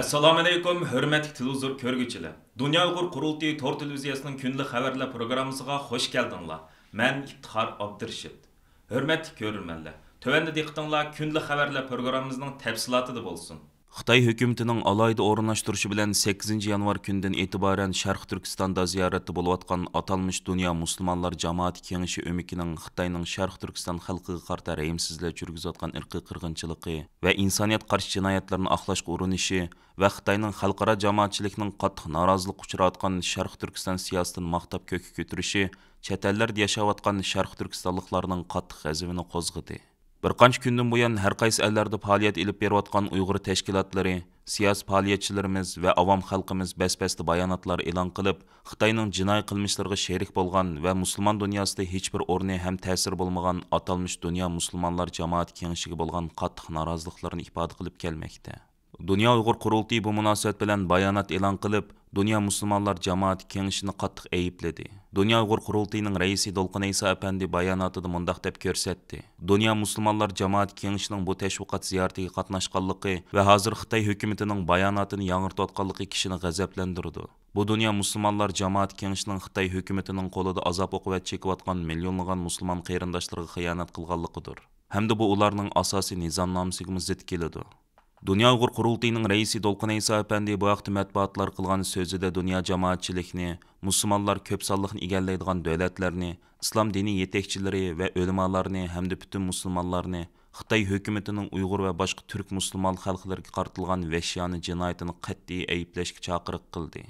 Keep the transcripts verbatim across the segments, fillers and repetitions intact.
ئەسسالامۇئەلەيكۇم، ھۆرمەتلىك تېلېۋىزور كۆرگۈچىلەر! دۇنيا ئۇيغۇر قۇرۇلتىيى تور تېلېۋىزىيەسىنىڭ كۈندىلىك خەۋەرلەر پروگراممىسىغا خۇش كەلدىڭلار. مەن ئىپتىخار ئابدۇرېشىت. ھۆرمەتلىك كۆرۈرمەنلەر، تۆۋەندە دىققىتىڭلار كۈندىلىك خەۋەرلەر پروگراممىمىزنىڭ تەپسىلاتىدا بولسۇن. خىتاي ھۆكۈمىتىنىڭ ئالاھىدە ئورۇنلاشتۇرۇشى بىلەن سەككىزىنچى يانۋار كۈنىدىن ئېتىبارەن شەرقىي تۈركىستاندا زىيارەتتە بولۇۋاتقان ئاتالمىش دۇنيا مۇسۇلمانلار جامائىتى كېڭىشى ئۆمىكىنىڭ خىتاينىڭ شەرقىي تۈركىستان خەلقىگە قارىتا رەھىمسىزلەرچە يۈرگۈزۈۋاتقان ئىرقىي قىرغىنچىلىقى ۋە ئىنسانىيەتكە قارشى جىنايەتلىرىنى ئاقلاشقا ئۇرۇنۇشى ۋە خىتاينىڭ خەلقئارا جامائەتچىلىكنىڭ قاتتىق نارازىلىققا ئۇچراۋاتقان شەرقىي تۈركىستان سىياسىتىنى ماختاپ كۆككە كۆتۈرۈشى چەت ئەللەردە ياشاۋاتقان شەرقىي تۈركىستانلىقلارنىڭ قاتتىق غەزىپىنى قوزغىدى. بىر قانچە كۈندىن بۇيان ھەر قايسى ئەللەردە پائالىيەت ئېلىپ بېرىۋاتقان ئۇيغۇر تەشكىلاتلىرى، سىياسىي پائالىيەتچىلىرىمىز ۋە ئاۋام خەلقىمىز بەس-بەستە باياناتلار ئېلان قىلىپ، خىتاينىڭ جىنايى قىلمىشلىرىغا شېرىك بولغان ۋە مۇسۇلمان دۇنياسىدا ھېچبىر ئورنى ھەم تەسىرى بولمىغان ئاتالمىش دۇنيا مۇسۇلمانلار جامائىتى كېڭىشىگە بولغان قاتتىق نارازىلىقلىرىنى ئىپادە قىلىپ كەلمەكتە. دۇنيا ئۇيغۇر قۇرۇلتىيى بۇ مۇناسىۋەت بىلەن بايانات ئېلان قىلىپ، دۇنيا مۇسۇلمانلار جامائىتى كېڭىشىنى قاتتىق ئەيىبلىدى. دۇنيا ئۇيغۇر قۇرۇلتىيىنىڭ رەئىسى دولقۇن ئەيسا ئەپەندى باياناتىدا مۇنداق دەپ كۆرسەتتى: دۇنيا مۇسۇلمانلار جامائىتى كېڭىشىنىڭ بۇ تەشۋىقات زىيارىتىگە قاتناشقانلىقى ۋە ھازىر خىتاي ھۆكۈمىتىنىڭ باياناتىنى ياڭرىتىۋاتقانلىقى كىشىنى غەزەپلەندۈرىدۇ. بۇ دۇنيا مۇسۇلمانلار جامائىتى كېڭىشىنىڭ خىتاي ھۆكۈمىتىنىڭ قولىدا ئازاب-ئوقۇبەت چېكىۋاتقان مىليونلىغان مۇسۇلمان قېرىنداشلىرىغا خىيانەت قىلغانلىقىدۇر ھەمدە بۇ ئۇلارنىڭ ئاساسىي نىزامنامىسىگىمۇ زىت كېلىدۇ. دۇنيا ئۇيغۇر قۇرۇلتىيىنىڭ رەئىسى دولقۇن ئەيسا ئەپەندى بۇ ھەقتە مەتبۇئاتلارغا قىلغان سۆزىدە دۇنيا جامائەتچىلىكىنى، مۇسۇلمانلار كۆپ سانلىقنى ئىگىلەيدىغان دۆلەتلەرنى، ئىسلام دىنى يېتەكچىلىرى ۋە ئۆلىمالارنى ھەمدە پۈتۈن مۇسۇلمانلارنى خىتاي ھۆكۈمىتىنىڭ ئۇيغۇر ۋە باشقا تۈرك مۇسۇلمان خەلقلىرىگە قارىتىلغان ۋەھشىيانە جىنايىتىنى قەتئىي ئەيىبلەشكە چاقىرىق قىلدى.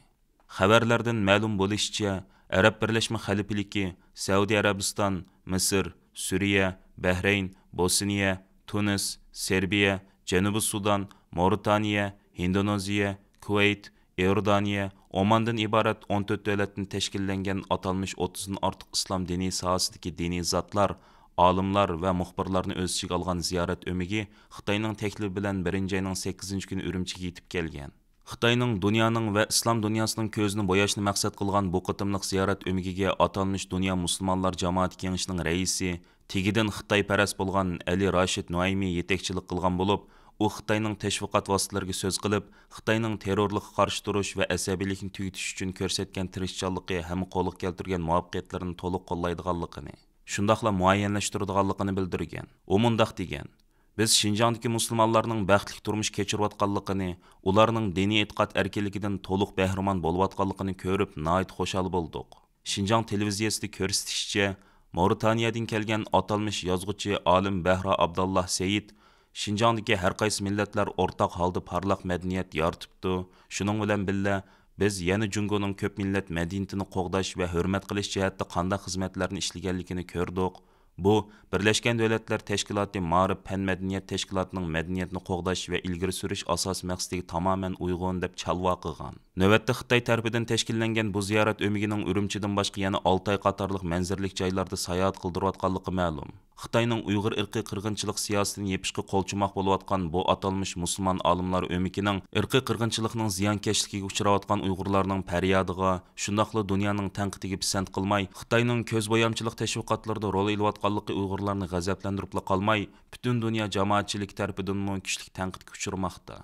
خەۋەرلەردىن مەلۇم بولۇشىچە، ئەرەب بىرلەشمە خەلىپىلىكى، سەئۇدى ئەرەبىستان، مىسىر، سۈرىيە، بەھرەين، بوسنىيە، تۇنىس، سېربىيە، جەنۇبىي سۇدان، مورىتانىيە، ھىندونېزىيە، كۇۋەيت، ئىئوردانىيە، ئوماندىن ئىبارەت ئون تۆت دۆلەتتىن تەشكىللەنگەن ئاتالمىش ئوتتۇزدىن ئارتۇق ئىسلام دىنىي ساھەسىدىكى دىنىي زاتلار، ئالىملار ۋە مۇخبىرلارنى ئۆز ئىچىگە ئالغان زىيارەت ئۆمىكى خىتاينىڭ تەكلىپى بىلەن بىرىنچى ئاينىڭ سەككىزىنچى كۈنى ئۈرۈمچىگە يېتىپ كەلگەن. خىتاينىڭ دۇنيانىڭ ۋە ئىسلام دۇنياسىنىڭ كۆزىنى بوياشنى مەقسەت قىلغان بۇ قېتىملىق زىيارەت ئۆمىكىگە ئاتالمىش دۇنيا مۇسۇلمانلار جامائىتى كېڭىشىنىڭ رەئىسى، تېگىدىن خىتايپەرەس بولغان ئەلى راشىد نۇئەيمى يېتەكچىلىك قىلغان بولۇپ، ئۇ خىتاينىڭ تەشۋىقات ۋاسىتىلىرىگە سۆز قىلىپ، خىتاينىڭ تېررورلۇققا قارشى تۇرۇش ۋە ئەسەبىيلىكنى تۈگىتىش ئۈچۈن كۆرسەتكەن تىرىشچانلىقى ھەمدە قولغا كەلتۈرگەن مۇۋەپپەقىيەتلىرىنى تولۇق قوللايدىغانلىقىنى، شۇنداقلا مۇئەييەنلەشتۈرىدىغانلىقىنى بىلدۈرگەن. ئۇ مۇنداق دېگەن: بىز شىنجاڭدىكى مۇسۇلمانلارنىڭ بەختلىك تۇرمۇش كەچۈرۈۋاتقانلىقىنى، ئۇلارنىڭ دىنىي ئېتىقاد ئەركىنلىكىدىن تولۇق بەھرىمەن بولۇۋاتقانلىقىنى كۆرۈپ ناھايىتى خۇشال بولدۇق. شىنجاڭ تېلېۋىزىيەسىدە كۆرسىتىشىچە، مورىتانىيەدىن كەلگەن ئاتالمىش يازغۇچى ئالىم بەھرا ئابداللا سېيىت شىنجاڭدىكى ھەر قايسى مىللەتلەر ئورتاق ھالدا پارلاق مەدەنىيەت يارىتىپتۇ. شۇنىڭ بىلەن بىللە، بىز يەنە جۇڭگونىڭ كۆپ مىللەت مەدەنىيىتىنى قوغداش ۋە ھۆرمەت قىلىش جەھەتتە قانداق خىزمەتلەرنى ئىشلىگەنلىكىنى كۆردۇق. بۇ، بىرلەشكەن دۆلەتلەر تەشكىلاتى مائارىپ پەن مەدەنىيەت تەشكىلاتىنىڭ مەدەنىيەتنى قوغداش ۋە ئىلگىرى سۈرۈش ئاساسىي مەقسىتىگە تامامەن ئۇيغۇن، دەپ چالۋا قىلغان. نۆۋەتتە خىتاي تەرىپىدىن تەشكىللەنگەن بۇ زىيارەت ئۆمىكىنىڭ ئۈرۈمچىدىن باشقا يەنە ئالتاي قاتارلىق مەنزىرىلىك جايلاردا ساياھەت قىلدۇرۇۋاتقانلىقى مەلۇم. خىتاينىڭ ئۇيغۇر ئىرقىي قىرغىنچىلىق سىياسىتىنى يېپىشقا قولچۇماق بولۇۋاتقان بۇ ئاتالمىش مۇسۇلمان ئالىملار ئۆمىكىنىڭ ئىرقىي قىرغىنچىلىقنىڭ زىيانكەشلىكىگە ئۇچراۋاتقان ئۇيغۇرلارنىڭ پەريادىغا، شۇنداقلا دۇنيانىڭ تەنقىدىگە پىسەنت قىلماي، خىتاينىڭ كۆز بويامچىلىق تەشۋىقاتلىرىدا رول ئېلىۋاتقانلىقى ئۇيغۇرلارنى غەزەپلەندۈرۈپلا قالماي، پۈتۈن دۇنيا جامائەتچىلىكى تەرىپىدىنمۇ كۈچلۈك تەنقىدكە ئۇچرىماقتا.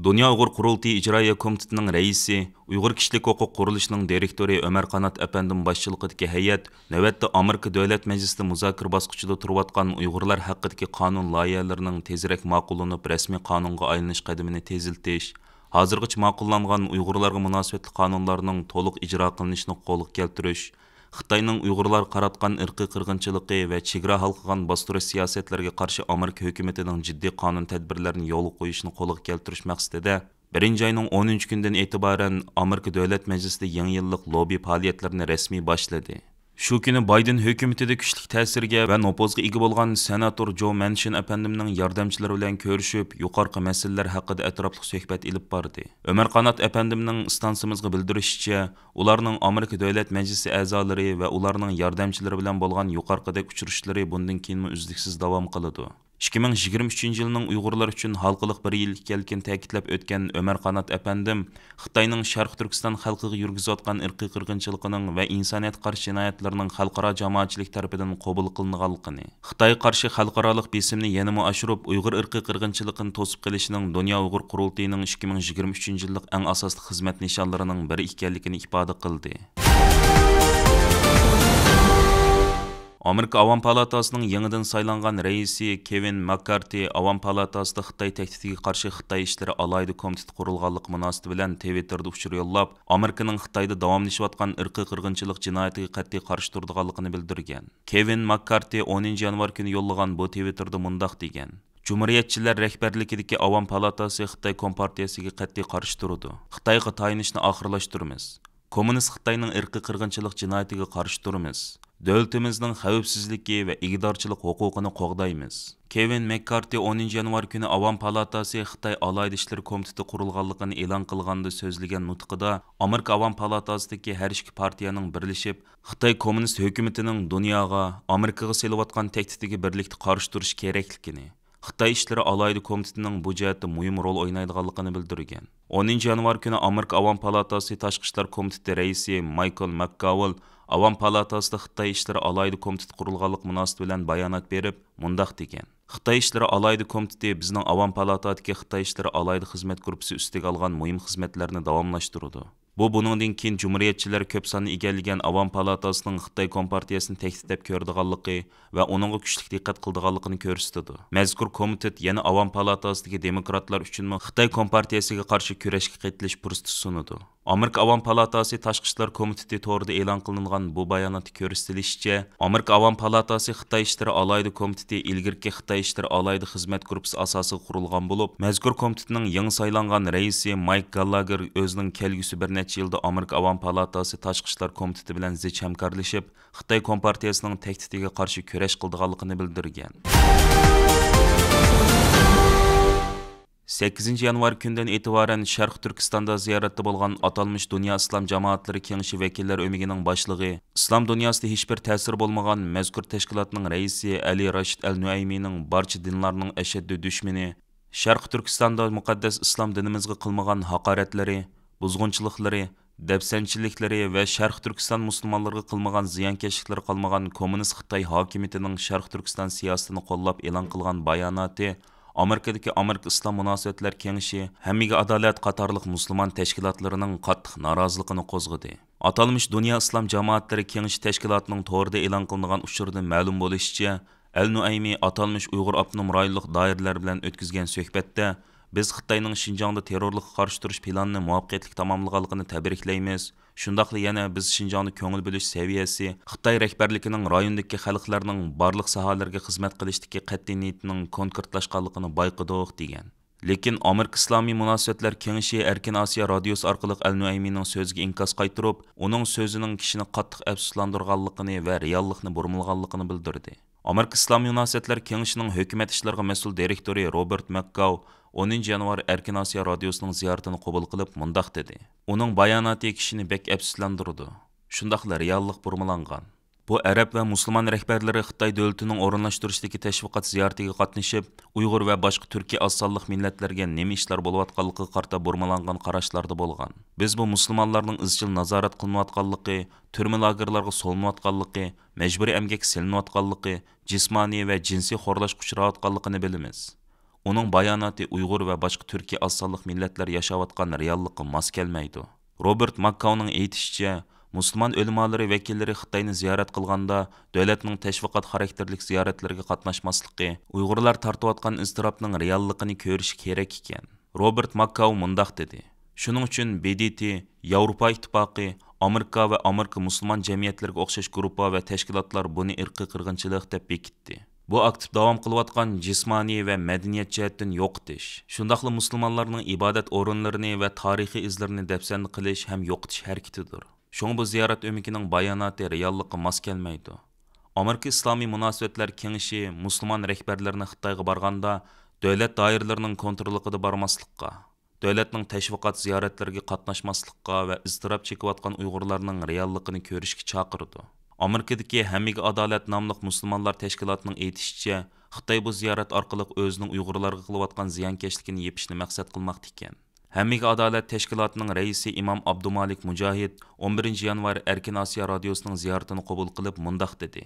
دۇنيا ئۇيغۇر قۇرۇلتىيى ئىجرائىيە كومىتېتىنىڭ رەئىسى، ئۇيغۇر كىشىلىك ھوقۇق قۇرۇلۇشىنىڭ دىرېكتورى ئۆمەر قانات ئەپەندىم باشچىلىقىدىكى ھەيئەت نۆۋەتتە ئامېرىكا دۆلەت مەجلىسىدە مۇزاكىرە باسقۇچىدا تۇرۇۋاتقان ئۇيغۇرلار ھەققىدىكى قانۇن لايىھەلىرىنىڭ تېزرەك ماقۇللىنىپ، رەسمىي قانۇنغا ئايلىنىش قەدىمىنى تېزلىتىش، ھازىرغىچە ماقۇللانغان ئۇيغۇرلارغا مۇناسىۋەتلىك قانۇنلارنىڭ تولۇق ئىجرا قىلىنىشىنى قولغا كەلتۈرۈش، خىتاينىڭ ئۇيغۇرلارغا قاراتقان ئىرقىي قىرغىنچىلىقى ۋە چېگرا ھالقىغان باستۇرۇش سىياسەتلىرىگە قارشى ئامېرىكا ھۆكۈمىتىنىڭ جىددىي قانۇن تەدبىرلىرىنى يولغا قويۇشىنى قولغا كەلتۈرۈش مەقسىتىدە، بىرىنچى ئاينىڭ ئونىنچى كۈنىدىن ئېتىبارەن ئامېرىكا دۆلەت مەجلىسىدە يېڭى يىللىق لوببى پائالىيەتلىرىنى رەسمىي باشلىدى. شۇ كۈنى بايدېن ھۆكۈمىتىدە كۈچلۈك تەسىرگە ۋە نوپۇزغا ئىگە بولغان سېناتور جو مانشىن ئەپەندىمنىڭ ياردەمچىلىرى بىلەن كۆرۈشۈپ، يۇقىرىقى مەسىلىلەر ھەققىدە ئەتراپلىق سۆھبەت ئېلىپ باردى. ئۆمەر قانات ئەپەندىمنىڭ ئىستانسىمىزغا بىلدۈرۈشىچە، ئۇلارنىڭ ئامېرىكا دۆلەت مەجلىسى ئەزالىرى ۋە ئۇلارنىڭ ياردەمچىلىرى بىلەن بولغان يۇقىرىقىدەك ئۇچرىشىشلىرى بۇندىن كېيىنمۇ ئۈزلۈكسىز داۋام قىلىدۇ. ئىككى مىڭ يىگىرمە ئۈچىنچى يىلنىڭ ئۇيغۇرلار ئۈچۈن ھالقىلىق بىر يىل ئىكەنلىكىنى تەكىتلەپ ئۆتكەن ئۆمەر قانات ئەپەندىم، خىتاينىڭ شەرقىي تۈركىستان خەلقىگە يۈرگۈزۈۋاتقان ئىرقىي قىرغىنچىلىقىنىڭ ۋە ئىنسانىيەتكە قارشى جىنايەتلىرىنىڭ خەلقئارا جامائەتچىلىك تەرىپىدىن قوبۇل قىلىنغانلىقىنى، خىتايغا قارشى خەلقئارالىق بېسىمنى يەنىمۇ ئاشۇرۇپ، ئۇيغۇر ئىرقىي قىرغىنچىلىقىنى توسۇپ قېلىشىنىڭ دۇنيا ئۇيغۇر قۇرۇلتىيىنىڭ ئىككى مىڭ يىگىرمە ئۈچىنچى يىللىق ئەڭ ئاساسلىق خىزمەت نىشانلىرىنىڭ بىرى ئىكەنلىكىنى ئىپادە قىلدى. ئامېرىكا ئاۋام پالاتاسىنىڭ يېڭىدىن سايلانغان رەئىسى كېۋىن ماككارتى ئاۋام پالاتاسىدا خىتاي تەھدىتىگە قارشى خىتاي ئىشلىرى ئالاھىدە كومىتېتى قۇرۇلغانلىقى مۇناسىۋىتى بىلەن تىۋىتتېردا ئۇچۇر يوللاپ، ئامېرىكىنىڭ خىتايدا داۋاملىشىۋاتقان ئىرقىي قىرغىنچىلىق جىنايىتىگە قەتئىي قارشى تۇرىدىغانلىقىنى بىلدۈرگەن. كېۋىن ماككارتى ئونىنچى يانۋار كۈنى يوللىغان بۇ تىۋىتتېردا مۇنداق دېگەن: جۇمھۇرىيەتچىلەر رەھبەرلىكىدىكى ئاۋام پالاتاسى خىتاي كومپارتىيەسىگە قەتئىي قارشى تۇرىدۇ. خىتايغا تايىنىشنى ئاخىرلاشتۇرىمىز. كوممۇنىست خىتاينىڭ ئىرقىي قىرغىنچىلىق جىنايىتىگە قارشى تۇرىمىز. دۆلىتىمىزنىڭ خەۋپسىزلىكى ۋە ئىگىدارچىلىق ھوقۇقىنى قوغدايمىز. كېۋىن مەككارتى ئونىنچى يانۋار كۈنى ئاۋام پالاتاسى خىتاي ئالاھىدە ئىشلىرى كومىتېتى قۇرۇلغانلىقىنى ئېلان قىلغاندا سۆزلىگەن نۇتقىدا، ئامېرىكا ئاۋام پالاتاسىدىكى ھەر ئىككى پارتىيەنىڭ بىرلىشىپ، خىتاي كوممۇنىست ھۆكۈمىتىنىڭ دۇنياغا، ئامېرىكىغا سېلىۋاتقان تەھدىتىگە بىرلىكتە قارشى تۇرۇش كېرەكلىكىنى، خىتاي ئىشلىرى ئالاھىدە كومىتېتىنىڭ بۇ جەھەتتە مۇھىم رول ئوينايدىغانلىقىنى بىلدۈرگەن. ئونىنچى يانۋار كۈنى ئامېرىكا ئاۋام پالاتاسى تاشقى ئىشلار كومىتېتى رەئىسى مايكل ماكگاۋېل ئاۋام پالاتاسىدا خىتاي ئىشلىرى ئالاھىدە كومىتېتى قۇرۇلغانلىقى مۇناسىۋىتى بىلەن بايانات بېرىپ، مۇنداق دېگەن: خىتاي ئىشلىرى ئالاھىدە كومىتېتى بىزنىڭ ئاۋام پالاتادىكى خىتاي ئىشلىرى ئالاھىدە خىزمەت گۇرۇپپىسى ئۈستىگە ئالغان مۇھىم خىزمەتلەرنى داۋاملاشتۇرىدۇ. بۇ بۇنىڭدىن كېيىن جۇمھۇرىيەتچىلەر كۆپ ساننى ئىگىلىگەن ئاۋام پالاتاسىنىڭ خىتاي كومپارتىيەسىنى تەھدىت دەپ كۆرىدىغانلىقى ۋە ئۇنىڭغا كۈچلۈك دىققەت قىلىدىغانلىقىنى كۆرسىتىدۇ. مەزكۇر كومىتېت يەنە ئاۋام پالاتاسىدىكى دېموكراتلار ئۈچۈنمۇ خىتاي كومپارتىيەسىگە قارشى كۈرەشكە قېتىلىش پۇرسىتى سۇنىدۇ. ئامېرىكا ئاۋام پالاتاسى تاشقى ئىشلار كومىتېتى تورىدا ئېلان قىلىنغان بۇ باياناتتا كۆرسىتىلىشىچە، ئامېرىكا ئاۋام پالاتاسى خىتاي ئىشلىرى ئالاھىدە كومىتېتى ئىلگىرىكى خىتاي ئىشلىرى ئالاھىدە خىزمەت گۇرۇپپىسى ئاساسىغا قۇرۇلغان بولۇپ، مەزكۇر كومىتېتنىڭ يېڭى سايلانغان رەئىسى مايك گاللاگېر ئۆزىنىڭ كەلگۈسى بىر نەچچە يىلدا ئامېرىكا ئاۋام پالاتاسى تاشقى ئىشلار كومىتېتى بىلەن زىچ ھەمكارلىشىپ، خىتاي كومپارتىيەسىنىڭ تەھدىتىگە قارشى كۈرەش قىلىدىغانلىقىنى بىلدۈرگەن. سەككىزىنچى يانۋار كۈندىن ئېتىبارەن شەرقىي تۈركىستاندا زىيارەتتە بولغان ئاتالمىش دۇنيا ئىسلام جامائەتلىرى كېڭىشى ۋەكىللەر ئۆمىكىنىڭ باشلىقى، ئىسلام دۇنياسىدا ھېچبىر تەسىرى بولمىغان مەزكۇر تەشكىلاتنىڭ رەئىسى ئەلى راشىد ئەل نۇئەيمىنىڭ بارچە دىنلارنىڭ ئەشەددىي دۈشمىنى، شەرقىي تۈركىستاندا مۇقەددەس ئىسلام دىنىمىزغا قىلمىغان ھاقارەتلىرى، بۇزغۇنچىلىقلىرى، دەپسەندىچىلىكلىرى ۋە شەرقىي تۈركىستان مۇسۇلمانلىرىغا قىلمىغان زىيانكەشلىكلىرى قالمىغان كوممۇنىست خىتاي ھاكىمىيىتىنىڭ شەرقىي تۈركىستان سىياسىتىنى قوللاپ ئېلان قىلغان باياناتى ئامېرىكىدىكى ئامېرىكا ئىسلام مۇناسىۋەتلەر كېڭىشى، ھەممىگە ئادالەت قاتارلىق مۇسۇلمان تەشكىلاتلىرىنىڭ قاتتىق نارازىلىقىنى قوزغىدى. ئاتالمىش دۇنيا ئىسلام جامائەتلىرى كېڭىشى تەشكىلاتىنىڭ تورىدا ئېلان قىلىنغان ئۇچۇردىن مەلۇم بولۇشىچە، ئەل نۇئەيمى ئاتالمىش ئۇيغۇر ئاپتونوم رايونلۇق دائىرىلەر بىلەن ئۆتكۈزگەن سۆھبەتتە، بىز خىتاينىڭ شىنجاڭدا تېررورلۇققا قارشى تۇرۇش پىلانىنى مۇۋەپپەقىيەتلىك تاماملىغانلىقىنى تەبرىكلەيمىز. شۇنداقلا يەنە بىز شىنجاڭدا كۆڭۈل بۆلۈش سەۋىيەسى، خىتاي رەھبەرلىكىنىڭ رايوندىكى خەلقلەرنىڭ بارلىق ساھەلەرگە خىزمەت قىلىشتىكى قەتئىي نىيىتىنىڭ كونكرېتلاشقانلىقىنى بايقىدۇق، دېگەن. لېكىن ئامېرىكا ئىسلامىي مۇناسىۋەتلەر كېڭىشى ئەركىن ئاسىيا رادىيوسى ئارقىلىق ئەل نۇئەيمىنىڭ سۆزىگە ئىنكاس قايتۇرۇپ، ئۇنىڭ سۆزىنىڭ كىشىنى قاتتىق ئەپسۇسلاندۇرغانلىقىنى ۋە رېئاللىقنى بۇرمىلىغانلىقىنى بىلدۈردى. ئامېرىكا ئىسلامىي مۇناسىۋەتلەر كېڭىشىنىڭ ھۆكۈمەت ئىشلىرىغا مەسئۇل دىرېكتورى روبېرت ماككاۋ ئونىنچى يانۋار ئەركىن ئاسىيا رادىيوسىنىڭ زىيارىتىنى قوبۇل قىلىپ مۇنداق دېدى: ئۇنىڭ باياناتى كىشىنى بەك ئەپسۇسلاندۇرىدۇ. شۇنداقلا رېئاللىق بۇرمىلانغان. بۇ ئەرەب ۋە مۇسۇلمان رەھبەرلىرى خىتاي دۆلىتىنىڭ ئورۇنلاشتۇرۇشتىكى تەشۋىقات زىيارىتىگە قاتنىشىپ، ئۇيغۇر ۋە باشقا تۈركىي ئاز سانلىق مىللەتلەرگە نېمە ئىشلار بولۇۋاتقانلىقىغا قارىتا بۇرمىلانغان قاراشلاردا بولغان. بىز بۇ مۇسۇلمانلارنىڭ ئىزچىل نازارەت قىلىنىۋاتقانلىقى، تۈرمە لاگېرلارغا سولىنىۋاتقانلىقى، مەجبۇرىي ئەمگەككە سېلىنىۋاتقانلىقى، جىسمانىي ۋە جىنسىي خورلاشقا ئۇچراۋاتقانلىقىنى بىلىمىز. ئۇنىڭ باياناتى ئۇيغۇر ۋە باشقا تۈركىي ئاز سانلىق مىللەتلەر ياشاۋاتقان رېئاللىققا ماس كەلمەيدۇ. روبېرت ماككاۋنىڭ ئېيتىشىچە، مۇسۇلمان ئۆلىمالىرى ۋەكىللىرى خىتاينى زىيارەت قىلغاندا، دۆلەتنىڭ تەشۋىقات خاراكتېرلىك زىيارەتلىرىگە قاتناشماسلىقى، ئۇيغۇرلار تارتىۋاتقان ئىزتىراپنىڭ رېئاللىقىنى كۆرۈشى كېرەك ئىكەن. روبېرت ماككاۋ مۇنداق دېدى: شۇنىڭ ئۈچۈن ب د ت، ياۋروپا ئىتتىپاقى، ئامېرىكا ۋە ئامېرىكا مۇسۇلمان جەمئىيەتلىرىگە ئوخشاش گۇرۇپپا ۋە تەشكىلاتلار بۇنى ئىرقىي قىرغىنچىلىق دەپ بېكىتتى. بۇ ئاكتىپ داۋام قىلىۋاتقان جىسمانىي ۋە مەدەنىيەت جەھەتتىن يوقىتىش، شۇنداقلا مۇسۇلمانلارنىڭ ئىبادەت ئورۇنلىرىنى ۋە تارىخىي ئىزلىرىنى دەپسەندە قىلىش ھەم يوقىتىش ھەرىكىتىدۇر. شۇڭا بۇ زىيارەت ئۆمىكىنىڭ باياناتى رېئاللىققا ماس كەلمەيدۇ. ئامېرىكا ئىسلامىي مۇناسىۋەتلەر كېڭىشى مۇسۇلمان رەھبەرلىرىنى خىتايغا بارغاندا، دۆلەت دائىرىلىرىنىڭ كونتروللۇقىدا بارماسلىققا، دۆلەتنىڭ تەشۋىقات زىيارەتلىرىگە قاتناشماسلىققا ۋە ئىزتىراپ چېكىۋاتقان ئۇيغۇرلارنىڭ رېئاللىقىنى كۆرۈشكە چاقىرىدۇ. ئامېرىكىدىكى ھەممىگە ئادالەت ناملىق مۇسۇلمانلار تەشكىلاتىنىڭ ئېيتىشىچە، خىتاي بۇ زىيارەت ئارقىلىق ئۆزىنىڭ ئۇيغۇرلارغا قىلىۋاتقان زىيانكەشلىكىنى يېپىشنى مەقسەت قىلماقتا ئىكەن. ھەممىگە ئادالەت تەشكىلاتىنىڭ رەئىسى ئىمام ئابدۇمالىك مۇجاھىد ئون بىرىنچى يانۋار ئەركىن ئاسىيا رادىيوسىنىڭ زىيارىتىنى قوبۇل قىلىپ مۇنداق دېدى: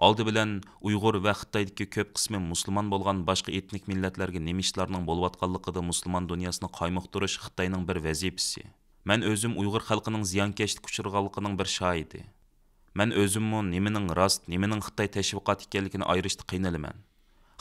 ئالدى بىلەن، ئۇيغۇر ۋە خىتايدىكى كۆپ قىسمى مۇسۇلمان بولغان باشقا ئېتنىك مىللەتلەرگە نېمە ئىشلارنىڭ بولۇۋاتقانلىقىدا مۇسۇلمان دۇنياسىنى قايمۇقتۇرۇش خىتاينىڭ بىر ۋەزىپىسى. مەن ئۆزۈم ئۇيغۇر خەلقىنىڭ زىيانكەشلىككە ئۇچرىغانلىقىنىڭ بىر شاھىتى. مەن ئۆزۈممۇ نېمىنىڭ راست، نېمىنىڭ خىتاي تەشۋىقاتى ئىكەنلىكىنى ئايرىشتا قىينىلىمەن.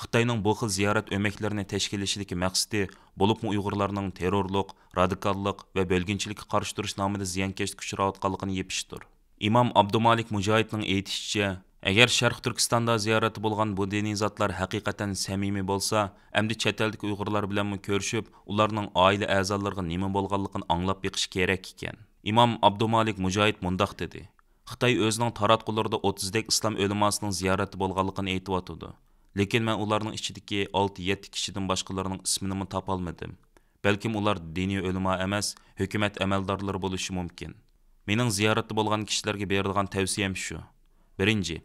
خىتاينىڭ بۇ خىل زىيارەت ئۆمەكلىرىنى تەشكىللىشىدىكى مەقسىتى، بولۇپمۇ ئۇيغۇرلارنىڭ تېررورلۇق، رادىكاللىق ۋە بۆلگۈنچىلىككە قارشى تۇرۇش نامىدا زىيانكەشلىككە ئۇچراۋاتقانلىقىنى يېپىشتۇر. ئىمام ئابدۇمالىك مۇجاھىدنىڭ ئېيتىشىچە، ئەگەر شەرقىي تۈركىستاندا زىيارەتتە بولغان بۇ دىنىي زاتلار ھەقىقەتەن سەمىمىي بولسا، ئەمدى چەت ئەلدىكى ئۇيغۇرلار بىلەنمۇ كۆرۈشۈپ، ئۇلارنىڭ ئائىلە ئەزالىرىغا نېمە بولغانلىقىنى ئاڭلاپ بېقىش كېرەك ئىكەن. ئىمام ئابدۇمالىك مۇجاھىد مۇنداق دېدى: خىتاي ئۆزىنىڭ تاراتقۇلىرىدا ئوتتۇزدەك ئىسلام ئۆلىماسىنىڭ زىيارەتتە بولغانلىقىنى ئېيتىۋاتىدۇ. لېكىن مەن ئۇلارنىڭ ئىچىدىكى ئالتە يەتتە كىشىدىن باشقىلارنىڭ ئىسمىنىمۇ تاپالمىدىم. بەلكىم ئۇلار دىنىي ئۆلىما ئەمەس، ھۆكۈمەت ئەمەلدارلىرى بولۇشى مۇمكىن. مېنىڭ زىيارەتتە بولغان كىشىلەرگە بېرىدىغان تەۋسىيەم شۇ. بىرىنچى،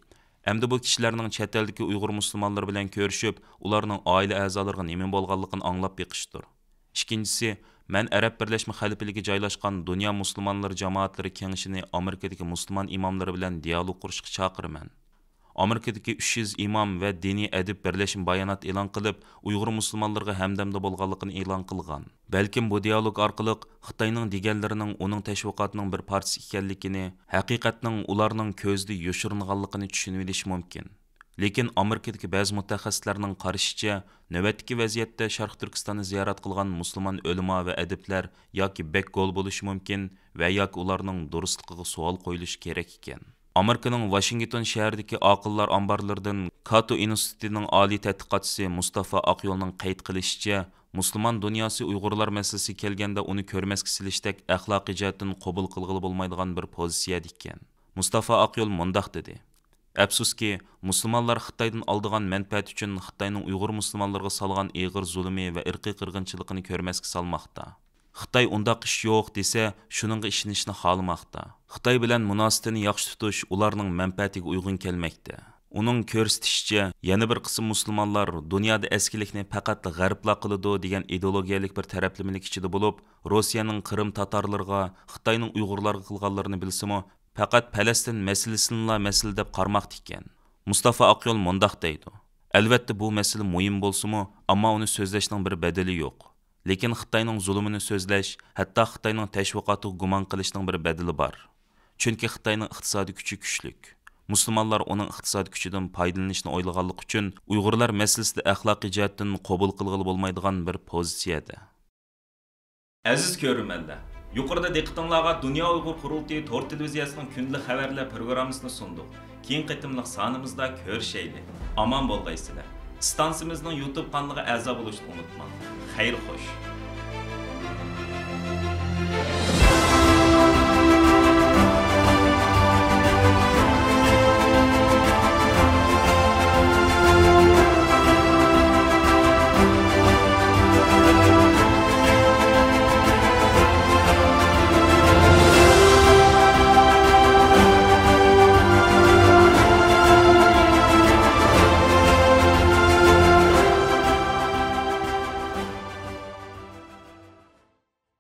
ئەمدى بۇ كىشىلەرنىڭ چەت ئەلدىكى ئۇيغۇر مۇسۇلمانلىرى بىلەن كۆرۈشۈپ، ئۇلارنىڭ ئائىلە ئەزالىرىغا نېمە بولغانلىقىنى ئاڭلاپ بېقىشتۇر. ئىككىنچىسى، مەن ئەرەب بىرلەشمە خەلىپىلىكى جايلاشقان دۇنيا مۇسۇلمانلىرى جامائەتلىرى كېڭىشىنى ئامېرىكىدىكى مۇسۇلمان ئىماملىرى بىلەن دىيالوگ قۇرۇشقا چاقىرىمەن. ئامېرىكىدىكى ئۈچ يۈز ئىمام ۋە دىنىي ئەدىب بىرلەشمە بايانات ئېلان قىلىپ، ئۇيغۇر مۇسۇلمانلىرىغا ھەمدەمدە بولغانلىقىنى ئېلان قىلغان. بەلكىم بۇ دىيالوگ ئارقىلىق خىتاينىڭ دېگەنلىرىنىڭ ئۇنىڭ تەشۋىقاتىنىڭ بىر پارچىسى ئىكەنلىكىنى، ھەقىقەتنىڭ ئۇلارنىڭ كۆزىدە يوشۇرۇنغانلىقىنى چۈشىنىۋېلىش مۇمكىن. لېكىن ئامېرىكىدىكى بەزى مۇتەخەسسىسلەرنىڭ قارىشىچە، نۆۋەتتىكى ۋەزىيەتتە شەرقىي تۈركىستاننى زىيارەت قىلغان مۇسۇلمان ئۆلىما ۋە ئەدىبلەر ياكى بەك گول بولۇشى مۇمكىن ۋە ياكى ئۇلارنىڭ دۇرۇسلۇقىغا سوئال قويۇلۇشى كېرەك ئىكەن. ئامېرىكىنىڭ ۋاشىنگتون شەھىرىدىكى ئاقىللار ئامبارلىرىدىن كاتو ئىنستىتۇتىنىڭ ئالىي تەتقىقاتچىسى مۇستافا ئاقيولنىڭ قەيت قىلىشىچە، مۇسۇلمان دۇنياسى ئۇيغۇرلار مەسىلىسىگە كەلگەندە ئۇنى كۆرمەسكە سېلىشتەك ئەخلاقىي جەھەتتىن قوبۇل قىلغىلى بولمايدىغان بىر پوزىتسىيەدە ئىكەن. مۇستافا ئاقيول مۇنداق دېدى: ئەپسۇسكى، مۇسۇلمانلار خىتايدىن ئالىدىغان مەنپەئەت ئۈچۈن خىتاينىڭ ئۇيغۇر مۇسۇلمانلىرىغا سالغان ئېغىر زۇلۇمى ۋە ئىرقىي قىرغىنچىلىقىنى كۆرمەسكە سالماقتا. خىتاي ئۇنداق ئىش يوق دېسە، شۇنىڭغا ئىشىنىشنى خالىماقتا. خىتاي بىلەن مۇناسىۋىتىنى ياخشى تۇتۇش ئۇلارنىڭ مەنپەئەتىگە ئۇيغۇن كەلمەكتە. ئۇنىڭ كۆرسىتىشىچە، يەنە بىر قىسىم مۇسۇلمانلار دۇنيادا ئەسكىلىكنى پەقەتلا غەربلا قىلىدۇ دېگەن ئىدېئولوگىيەلىك بىر تەرەپلىمىلىك ئىچىدە بولۇپ، روسىيەنىڭ قىرىم تاتارلىرىغا، خىتاينىڭ ئۇيغۇرلارغا قىلغانلىرىنى بىلسىمۇ، پەقەت پەلەستىن مەسىلىسىنىلا مەسىلە دەپ قارىماقتا ئىكەن. مۇستافا ئاقيول مۇنداق دەيدۇ: ئەلۋەتتە، بۇ مەسىلە مۇھىم بولسىمۇ، ئەمما ئۇنى سۆزلەشنىڭ بىر بەدىلى يوق. لېكىن خىتاينىڭ زۇلۇمىنى سۆزلەش، ھەتتا خىتاينىڭ تەشۋىقاتىغا گۇمان قىلىشنىڭ بىر بەدىلى بار. چۈنكى خىتاينىڭ ئىقتىسادىي كۈچى كۈچلۈك. مۇسۇلمانلار ئۇنىڭ ئىقتىسادىي كۈچىدىن پايدىلىنىشنى ئويلىغانلىقى ئۈچۈن، ئۇيغۇرلار مەسىلىسىدە ئەخلاقىي جەھەتتىن قوبۇل قىلغىلى بولمايدىغان بىر پوزىتسىيەدە. ئەزىز كۆرۈرمەنلەر، يۇقىرىدا دىققىتىڭلارغا دۇنيا ئۇيغۇر قۇرۇلتىيى تور تېلېۋىزىيەسىنىڭ كۈندىلىك خەۋەرلەر پروگراممىسىنى سۇندۇق. كېيىنكى قېتىملىق سانىمىزدا كۆرۈشەيلى. ئامان بولغايسىلەر. ئىستانسىمىزنىڭ يۇتۇب قانىلىغا ئەزا بولۇشنى ئۇنتۇماڭ. خەير خوش.